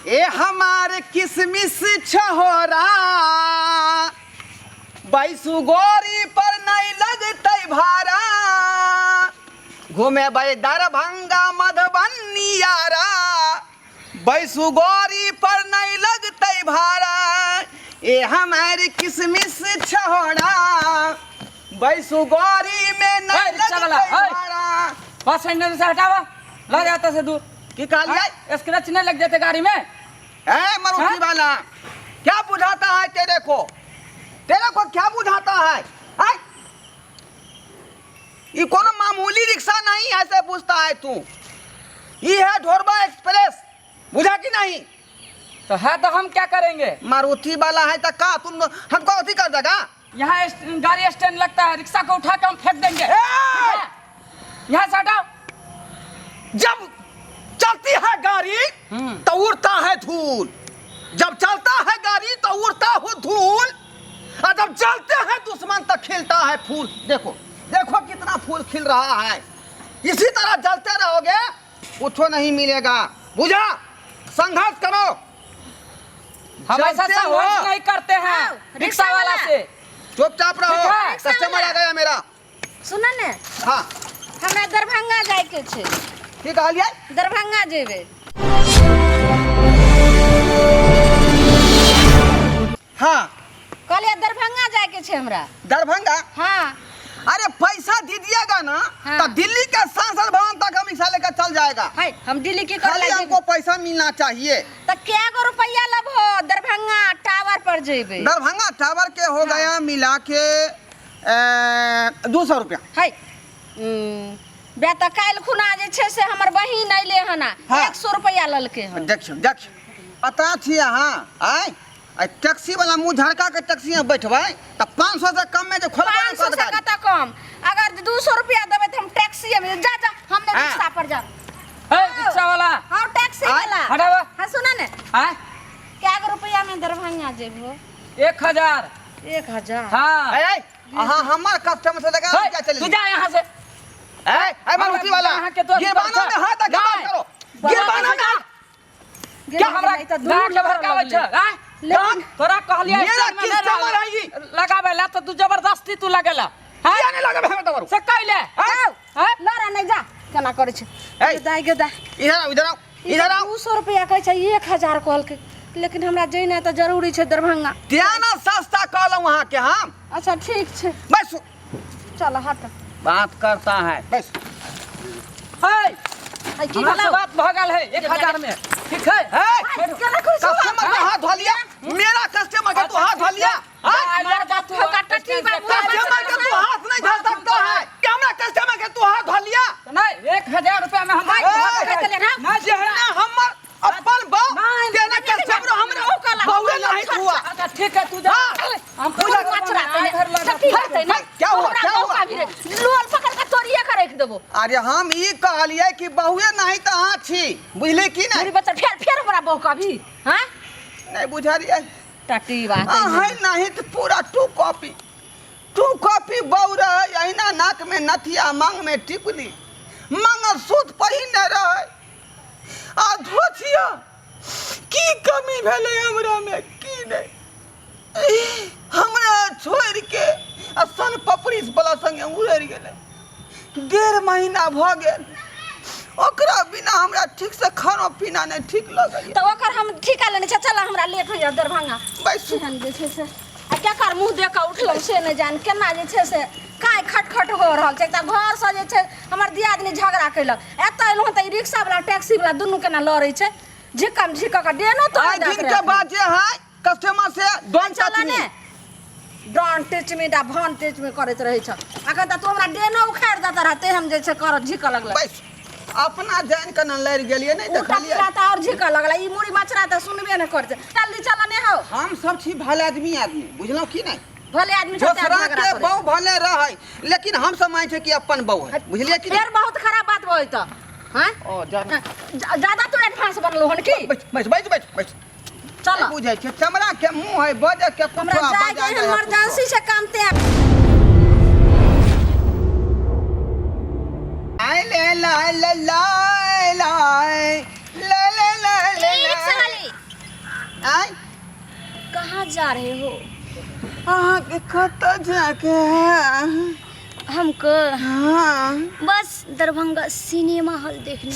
ए हमार किसमिस छहोरा, बैसु गोरी पर नहीं लगतै भाड़ा, घुमेबै दरभंगा मधुबनी यारा, बैसु गोरी पर नहीं लगतै भाड़ा, ए हमार किसमिस छहोरा, बैसु गोरी में नहीं ए, रिक्शा वाला, लगतै ए। भाड़ा। बस स्टैंड से हटावा, ला जाता से दूर। की कहलियै? स्क्रैच नहीं लग जाते गाड़ी में। ए मारुति हाँ? वाला, क्या बुझाता है तेरे को? तेरे को क्या बुझाता है? हैं? ये कोनो मामूली रिक्शा नहीं है, ऐसे पूछता है तू। ये है ढोरबा एक्सप्रेस, बुझा कि नहीं? तो है तो हम क्या करेंगे? मारुति वाला है तो का तुम हमको अथी कर देगा? यहाँ गाड़ी स्टैंड लगता है, रिक्शा को उठा के हम फेंक देंगे। ए! ठीक है? यहाँ से हटाओ। जब चलती है गाड़ी तो उड़ता है धूल, जब चलता है गाड़ी तो उड़ता हो धूल, और जब जलते हैं दुश्मन तो खिलता है फूल। देखो देखो कितना फूल खिल रहा है। इसी तरह जलते रहोगे कुछ नहीं मिलेगा, बुझा? संघर्ष करो। हम ऐसा जलते संघर्ष हो। नहीं करते हैं हाँ, रिक्शा वाला वाला। से। चुपचाप रहो। ठीक है। कस्टमर आ गया मेरा। सुन ने। हाँ। हमरा दरभंगा जाइके छै। की कहलियै? दरभंगा जेबै। हाँ। कहलियै दरभंगा जाइके छै हमरा। दरभंगा? हाँ। अरे पैसा दीजिएगा ना। हाँ। तो दिल्ली के सांसद भवन तक हम रिक्शा लेकर चल जाएगा। है हम दिल्ली की कर खाली हमको पैसा मिलना चाहिए। तो क्या गो रुपया लेबहो? दरभंगा टावर पर जेबै। दरभंगा टावर के हो गया मिला के 200 रुपया। है बे तऽ काल्हि खुना जे छै से हमर बहिन अयलै हन। हाँ। 100 रुपया लेलकै हन। देखियौ देखियौ, पता छी अहाँ आय आ टैक्सी वाला मुँह झड़का के टैक्सी में बैठबै तऽ 500 से कम में जे खोलबै 500 ने से गाड़ी। कतऽ कम? अगर 200 रुपया देबै तऽ हम टैक्सी में जा जा, हम ने हाँ। रिक्शा पर जा। ए, रिक्शा वाला। हाँ, टैक्सी आय, वाला। हटावा। हाँ, सुन ने। आय। क्या गो रुपया में दरभंगा जेबहो? 1000। 1000? हाँ। ए, ए, अहाँ हमर कस्टमर से लगा हे, क्या चले? तू जा यहाँ से। ए, ए, मारुति वाला, यहाँ के तो गिरबाना में हाथ रख, बात नहीं। करो। गिरबाना में हाथ। क्या हमरा नहीं तऽ गाड़ दुनू के भड़काबै लगलै। छै आय? लेकिन तोरा कहलियै मेरा स्टैंड में नहि कस्टमर है ई। लगाबै ला तऽ तू जबरदस्ती तू लगेला। हैं? किया नहीं लगाबै हमें तोरो? से कैले? आओ, हैं? लड़ा नहीं जा, केना करै छै? ए। गे दाइ, गे दाइ। इधर आओ, इधर आओ, इधर आओ। 200 रुपया कहै छै, 1000 कहलकै, लेकिन हमरा जेनाइ तऽ जरूरी छै दरभंगा। तें ना सस्ता कहलहुँ अहाँके हम। अच्छा ठीक छै। बस। चल हट। बात करता है बस। है है की हमरा से भेलौ? बात भऽ गेल है 1000 में, ठीक है? ए, केना करै छै? कस्टमर के हाथ धो लिया, मेरा कस्टमर के तू हाथ धो लिया। हाँ? जा, जा, तू ठोका टटी बाबू। कस्टमर के तू हाथ नहीं धो सकता है क्या? हमरा कस्टमर के तू हाथ धो लिया? नहीं, 1000 रुपया में हम हाथ ए, धो के ले, नहीं, जेहना हमर अपन बा नहीं, तेना कस्टमर हमरा बहुए नहीं हुआ। अच्छा ठीक है, तू जा। हाँ। हम पूजा कचरा आइ भर लगा। ठीक है ने? क्या हुआ? हमरा क्या हुआ? मौका भी रे। लोल पकड़ के तोड़िए के रख देबो। अरे हम ई कहलिए कि बहुए नहीं तो अहाँ छी, बुझली कि नहीं? मेरी बच्चा फेर फेर हमरा बहू कभी हां नहीं बुझलिए। टटी बात। अहाँ नहीं तो पूरा टू कॉपी, टू कॉपी बहु रहे, अहिना नाक में नथिया, मांग में टिकुली, मंगलसूत्र पहिने रहे आ धोतिया। की कमी भेलै हमरा में की नहीं? हमरा छोड़ि के आ सन पपड़ीस वाला संगे उड़ि गेलै। 1.5 महीना भऽ गेल, ओकरा बिना हमरा ठीक से खाना पीना नहि ठीक लगैया। तऽ ओकर हम ठीका लेने छै। चल, हमरा लेट होइया दरभंगा। बैसू। एहन जे छै से आ केकर मुँह देख कऽ उठलहुँ से नहि जान केना जे छै से काय खटखट हो रहल छै। एकटा घरसँ जे छै हमर दियादनी झगड़ा कयलक, एतऽ एलहुँ तऽ ई रिक्शावला टैक्सीवला दुनू केना लड़ै छै, झिकम झिक कऽ डेनो तोड़ि आइ देलक दिन रे। के बाद जे है कस्टमर से don't चल टच ने। मी। डॉन टच मी डा भन टच मी करैत रहै छ। अखन तऽ तू हमरा डेनो उखाड़ि देता रहते, हम जे छै करत झिकऽ लगलै। बैस, अपना जान के न लड़ि गेलियै नहि उल्टा देखलियै। पुल्टा तऽ आओर झिकऽ लगलै। ई मुड़ी मचरा तऽ सुनबे नहि करै छै। जल्दी चल ने हौ। हम सब छी भले आदमी आदमी, बुझलहुँ की नहि? भले आदमी छै, दोसरा झगड़ा के करै। बहु भले रहै, लेकिन हम सब मानै छै कि अपन बहु है, बुझलियै की नहि? फेर बहुत खराब बात होइ तऽ हाँ। ओ जा। ज्यादा तू एडवांस बनलो हन की? बैठ बैठ बैठ बैठ बैठ। चल। नहि बुझै छै, चमड़ा के मुंह है, बजै के कुछो हमरा आ जाय बजा के जाइ है इमरजेंसी कुछो। से काम ते। आय ले ला ला ला ला ले ले ले ले। ए, रिक्शा वाली। जा रहे हो? अहाँके कतऽ जाके है? हमको? हाँ। बस दरभंगा सिनेमा हॉल देखने।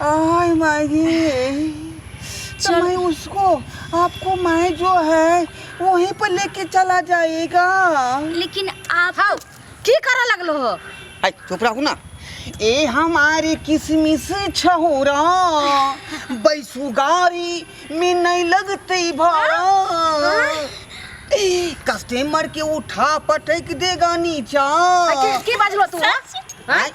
आय माई, तो चल। मैं उसको आपको मैं जो है वहीं पर लेके चला जाएगा। लेकिन आप हौ, की करऽ लगलो हो? आई चुप रहू ना। ए हमारे किसमिस छहोरा, बैसू गाड़ी में नहीं लगते भाड़ा, कस्टमर के उठा पटक देगा नीचा। आ, की की बाजलो तू? सच? आय,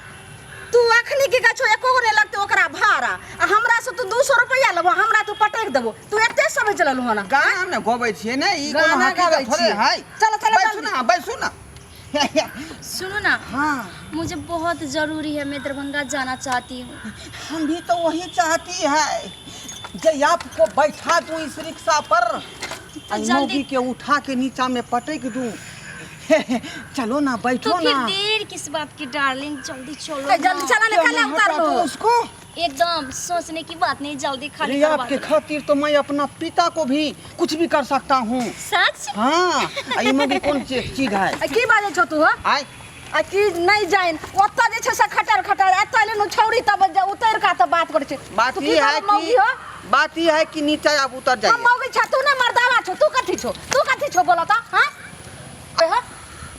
तू अखनी की कहै छौ एको गो नहि लगतै ओकरा भाड़ा, आ हमरा से तू 200 रुपैआ लेबो, हमरा तू पटकि देबो, तू एते समझ लेलहो हन? गाना हम ने गबै छियै ने, ई कोनो गाना हकीकत गाबै थोड़े छियै। है। चलो, चलो, बैसू जल्दी। ना, बैसू ना। सुनो ना। हाँ। मुझे बहुत जरूरी है, मैं दरभंगा जाना चाहती हूँ। हम भी तो वही चाहती है जे आपको बैठा दूं इस रिक्शा पर तो आ जल्दी- मौगी के उठा के नीचा में पटक दूं। चलो ना, बैठो तो फिर ना। देर किस बात की डार्लिंग, जल्दी चलो ए, जल्दी ना। चला ने, क्या खाली मैं हटा उतार दूं लो। उसको? एकदम सोचने की बात नहीं, जल्दी खाली अरे करवा आपके दो। खातिर तो मैं अपना पिता को भी कुछ भी कर सकता हूँ। सच? हाँ, आ ई मौगी कौन चीज है? आ, की बाजै छौ तू हो? आय। आ की नहि जानि, ओतऽ जे छै से खटर खटर, एतऽ एलै नु छौड़ी तब उतरि कऽ तब बात करै छै। बात तू ये की है करब मौगी कि हो? बात ये है कि नीचा आप उतर हम जाइए। मौगी छ, तू ने मर्दावा छौ, तू कथी छौ, तू कथी छौ बोला तऽ? हाँ? ए,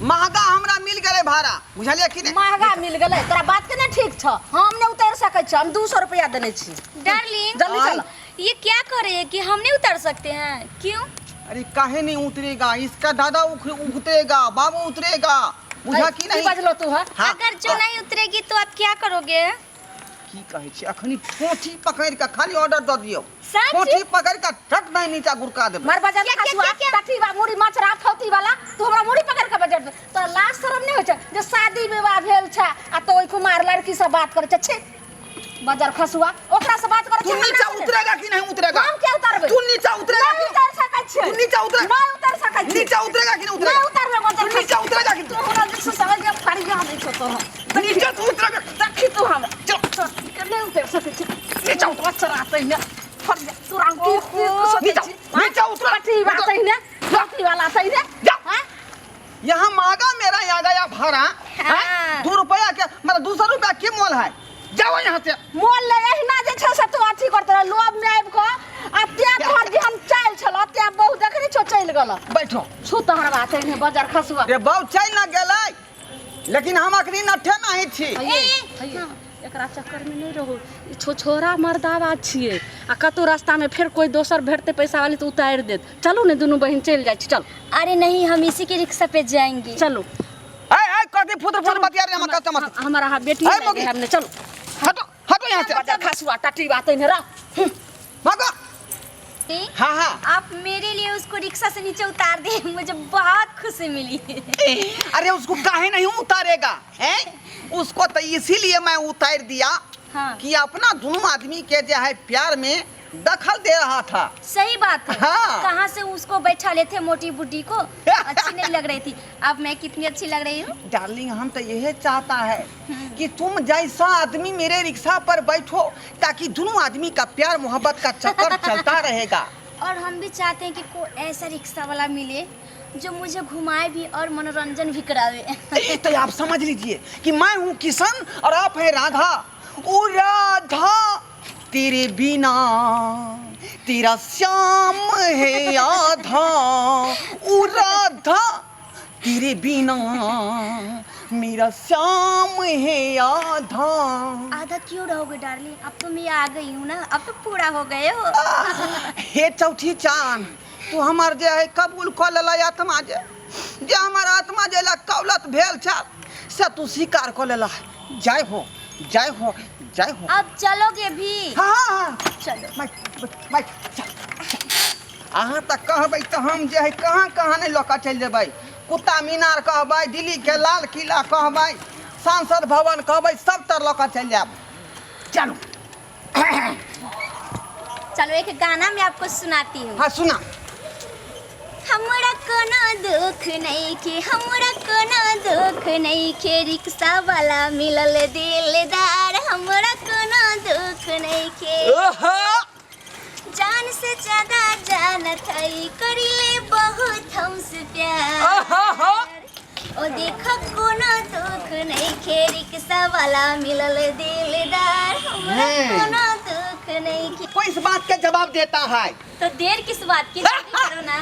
महंगा हमरा मिल गेलै भाड़ा, बुझलियै कि नहि? महंगा मिल गेलै तोरा, बात के नहि ठीक छ। हम नहि उतरि सकै छी, हम 200 रुपया देने छी। डार्लिंग, जल्दी चल। ये क्या कर रहे हैं कि हम नहीं उतर सकते हैं? क्यों? अरे काहे नहीं उतरेगा? इसका दादा उतरेगा, बाबू उतरेगा, बुझा कि की नहीं? बजलो तू है? हाँ, अगर जो नहीं उतरेगी तो आप क्या करोगे? की कहै छी, अखनी ठोठी पकड़ि कऽ खाली ऑर्डर दऽ दियौ। सच? ठोठी पकड़ि कऽ ठक नहि नीचा गुड़का देबै। मर बजर क्या, क्या, खसुआ, क्या, क्या? टठी बा मुड़ी मचरा फौती वाला, तू हमरा मुड़ी पकड़ के बजर दे। तो लाज शरम नहीं होइ छै जे शादी विवाह भेल छै आ तो ओइ कुमार लड़की से बात करै छै? छी बजर खसुआ, ओकरा से बात करै तू छै, हमरा नीचा से नहि। उतरेगा कि नहीं उतरेगा? हम क्या उतरबै? तू नीचा उतरेगा नहीं कि उतर सकै छियै। तू नीचा उतरे। नहीं उतर सकै छियै। नीचा उतरेगा कि नहीं उतरेगा? नहीं उतरबै बजर तू नीचा खसुआ। उतरेगा कि तू हमरा जे छै समझ के फरिया दै छौ तोरा। नीचा तू उतरेगा? देखी तू हमरा। चल। नहीं उतर सकै छी। नीचा उतर। मचरा तहिने फरिया तोरा हम की की सोचै नीचा छी? नीचा उतर। पटी बा तहिने पटी वाला तहिने। जा। हाँ? यहाँ महंगा मेरा यहाँ गया भाड़ा। हाँ। 2 रुपया के मतलब 200 रुपया के मोल है, जाओ यहाँ से। मोल ले एहिना जे छै से तू अथी करते रह, लोभ में आबि कऽ आ तें तोहर जेहन चालि छल तें बहु देखने छौ चलि गेल। बैठो। छू तोहर बात एहने बजर खसुआ। रे बाऊ चलि न गेलै, लेकिन हम अखनी नठे नहीं छी। हइये, हइये, एकरा चक्कर में नहीं रहू, ई छोछोरा मर्दावा छियै आ कतौ रास्ता में फेर कोई दोसर भेटतै पैसा वाली तऽ उतारि देत। चलू ने, दुनू बहिन चलि जाइ छी, चल। अरे नहीं, हम इसी के रिक्शा पे जाएंगे। चलू। ए ए, कथी फुतर फुतर बतिया रे हमर कस्टमर? हमारा अहाँ बेटी है नहि मौगी। हमने, चलू। हटो, हटो यहाँ से। बजर खसुआ टटी बात एहने रह। भागो। हाँ हाँ। आप मेरे लिए उसको रिक्शा से नीचे उतार दिए, मुझे बहुत खुशी मिली। अरे उसको काहे नहीं उतारेगा हैं? उसको तो इसीलिए मैं उतार दिया कि अपना दोनों आदमी के जो है प्यार में दखल दे रहा था। सही बात है। कहाँ से उसको बैठा लेते मोटी बुढ़ी को, अच्छी नहीं लग रही थी। अब मैं कितनी अच्छी लग रही हूँ। डार्लिंग, हम तो यही चाहता है कि तुम जैसा आदमी मेरे रिक्शा पर बैठो ताकि दोनों आदमी का प्यार मोहब्बत का चक्कर चलता रहेगा। और हम भी चाहते हैं कि कोई ऐसा रिक्शा वाला मिले जो मुझे घुमाए भी और मनोरंजन भी करावे। तो आप समझ लीजिए कि मैं हूँ किशन और आप हैं राधा। ओ राधा, तेरे बिना तेरा श्याम है आधा, ओ राधा, तेरे बिना मेरा श्याम है आधा। आधा क्यों रहोगे डार्लिंग? अब तो मैं आ गई हूँ ना, अब तो पूरा हो गए हो। हे चौथी चांद, तू हमर जे है कबूल कऽ लेलह आत्मा, जे जे हमर आत्मा जे लए कौलत भेल छल से तू स्वीकार कऽ लेलह। जय हो, जय हो, जय हो। अब चलोगे भी? हाँ हाँ हाँ। चलो। बैठ, बैठ, चल, चल। अहाँ तऽ कहबै तऽ हम जे है कहाँ कहाँ नहि लऽ कऽ चलि जेबै। कुतुब मीनार कहबै, दिल्लीके लाल किला कहबै, सांसद भवन कहबै, सब तर लऽ कऽ चलि जायब। चलू। चलो, एक गाना मैं आपको सुनाती हूँ। हाँ, सुना। हमरा कोनो दुख नइखे, हमरा कोनो दुख नइखे, रिक्शा वाला मिलल दिलदार, हमरा कोनो दुख नइखे। ओहो। जान से ज्यादा जान जानत हई करिले बहुत हमसे प्यार। आहा। ओ देख कोनो दुख नहीं खे, रिक्शा वाला मिलल दिलदार, हमरा कोनो दुख नहीं खे। कोई इस बात का जवाब देता है? तो देर किस बात की, जल्दी करो ना।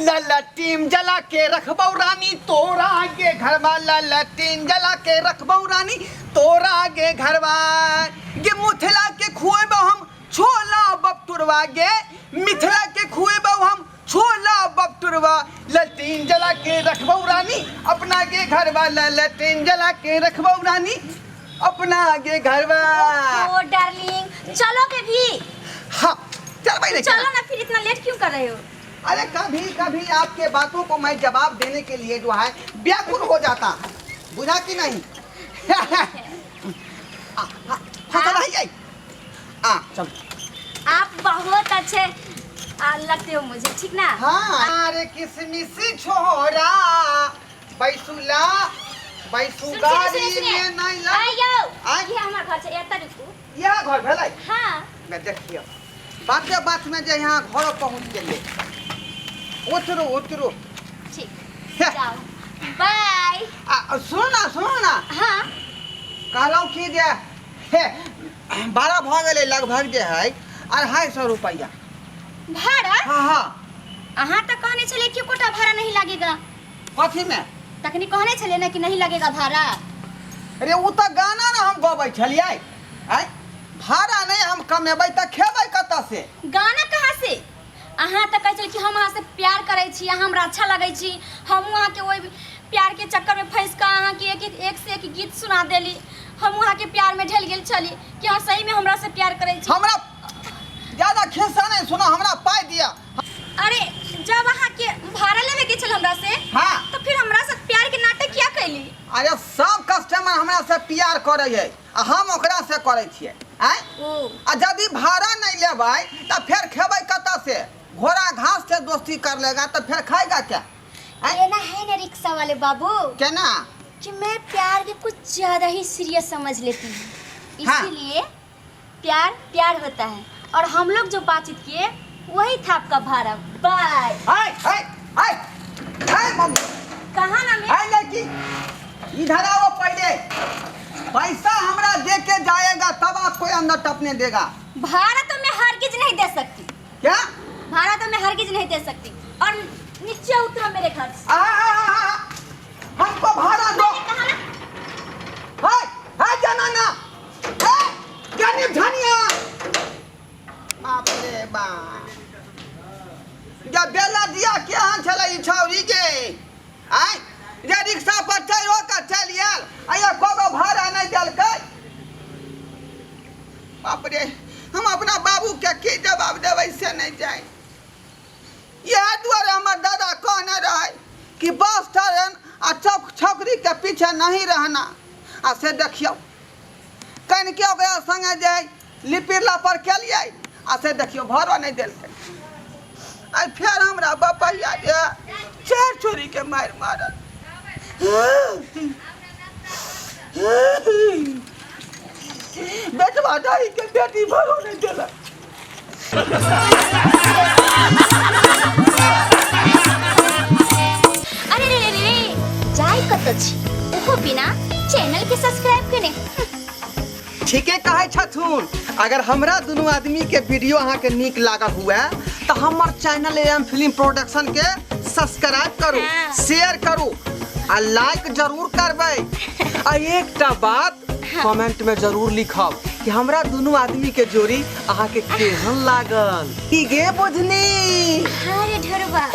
लाला टीम जला के रखबौ रानी तोरा आगे घरवा, लाला टीम जला के रखबौ रानी तोरा आगे घरवा गे, मिथिला के खुएबौ हम छोला बपटुरवा गे, मिथिला के खुएबौ हम छोला बपटुरवा, ललटीन जला के रखबौ रानी अपना के घरवा, ललटीन जला के रखबौ रानी अपना आगे घरवा। ओ डार्लिंग चलोगे भी? हाँ चल भाई। चलो ना फिर, इतना लेट क्यों कर रहे हो? अरे कभी कभी आपके बातों को मैं जवाब देने के लिए जो है व्याकुल हो जाता है, बुझा कि नहीं? फसल आई आई आ चल। आप बहुत अच्छे लगते हो मुझे, ठीक ना? हाँ अरे किसमिस छोरा बैसुला बैसुगारी में नहीं लग। आयो आय। ये हमार घर छै, एतऽ रुकू। यह घर भेलै? हाँ। मैं देखियो बाते बात में जे यहाँ घर पहुँच गेलै। उतरू उतरू। ठीक, जाओ, बाय। आ सुनो ना सुनो ना। हाँ। कहलहुँ कि जे हे भाड़ा भऽ गेलै लगभग जे है 250 रुपैआ। भाड़ा? हाँ हाँ। अहाँ तऽ कहने छलियै कि एकोटा भाड़ा नहीं लगेगा। कथी में? तखनी कहने छलियै ना कि नहीं लगेगा भाड़ा। अरे ओ तऽ गाना ने हम गबै छलियै। आँय भाड़ा नहीं हम कमेबै तऽ खेबै कतऽ से? गाना कहाँ से? अहाँ तऽ कहै छलियै कि हम अहाँ से प्यार करै छी, अहाँ हमरा अच्छा लगै छी, हमहूँ अहाँके ओहि प्यार के चक्कर में फंसि कऽ अहाँके एक एक से एक गीत सुना देली, हमहूँ अहाँके प्यार में ढलि गेल छली कि अहाँ सही में हमरा से प्यार करै छी। हमरा ज्यादा खिस्सा नहीं सुनो, हमरा पाइ दिअ। अरे जब अहाँके भाड़ा लेवे के छल हमरा से, हाँ, तो फिर हमरा से प्यार के नाटक किया कैली? अरे सब कस्टमर हमरा से प्यार करै है आ हम ओकरा से करै छियै। आँय ओ आ यदि भाड़ा नहीं लेबै तऽ फेर खेबै कतऽ से? घोड़ा घास से दोस्ती कर लेगा तो फिर खाएगा क्या? एना है ना रिक्शा वाले बाबू, केना? कि मैं प्यार के कुछ ज्यादा ही सीरियस समझ लेती हूँ, हाँ। इसीलिए प्यार प्यार होता है और हम लोग जो बातचीत किए वही था आपका भाड़ा। बाय। हाय हाय हाय हाय मम्मी। कहाँ ना मैं? हाय लड़की इधर आओ, पहले पैसा हमरा दे के जाएगा तब आपको अंदर टपने देगा। भाड़ा तो मैं हरगिज नहीं दे सकती। क्या? भाड़ा तो मैं हरगिज नहीं दे सकती और नीचे उतरो मेरे घर से। आ, आ, आ, आ, हमको भाड़ा दो। मैंने कहा ना। हाय हाय जाना ना हाय गरीब धनिया। बाप रे बाप, जब बेला दिया के यहाँ छलै ई छौरी के, आय जे रिक्शा पर चढ़ो के चलि आयल आ एको गो भाड़ा नहि देलकै। बाप रे, हम अपना बाबू के की जवाब देबै से नहि जानि। इएह दुआरे हमर दादा कहने रहै कि बस ट्रेन आ चौक छौकरी के पीछे नहीं रहना, आ से देखियौ कनिके ओकरा संगे जे लिपिरला पर केलियै आ से देखियौ भाड़ो नहि देलकै। आ फेर हमरा बपैया जे चारि छोरी के मारि मारल। बेटवा दाई के बेटी भाड़ो नहि देलक। अरे रे रे रे, जाय कतऽ छी ओहो बिना चैनल के सब्सक्राइब केने? ठीके कहै छथुन, अगर हमरा दुनू आदमी के वीडियो अहाँके नीक लागल हुए तऽ हमर चैनल एम फिल्म प्रोडक्शन के सब्सक्राइब करू, हाँ। शेयर करू आ लाइक जरूर करबै। आ एकटा बात कमेंट में जरूर लिखब कि हमरा दुनू आदमी के जोड़ी अहाँके केहन लागल। की गे बुझनी? हाँ रे ढोरबा।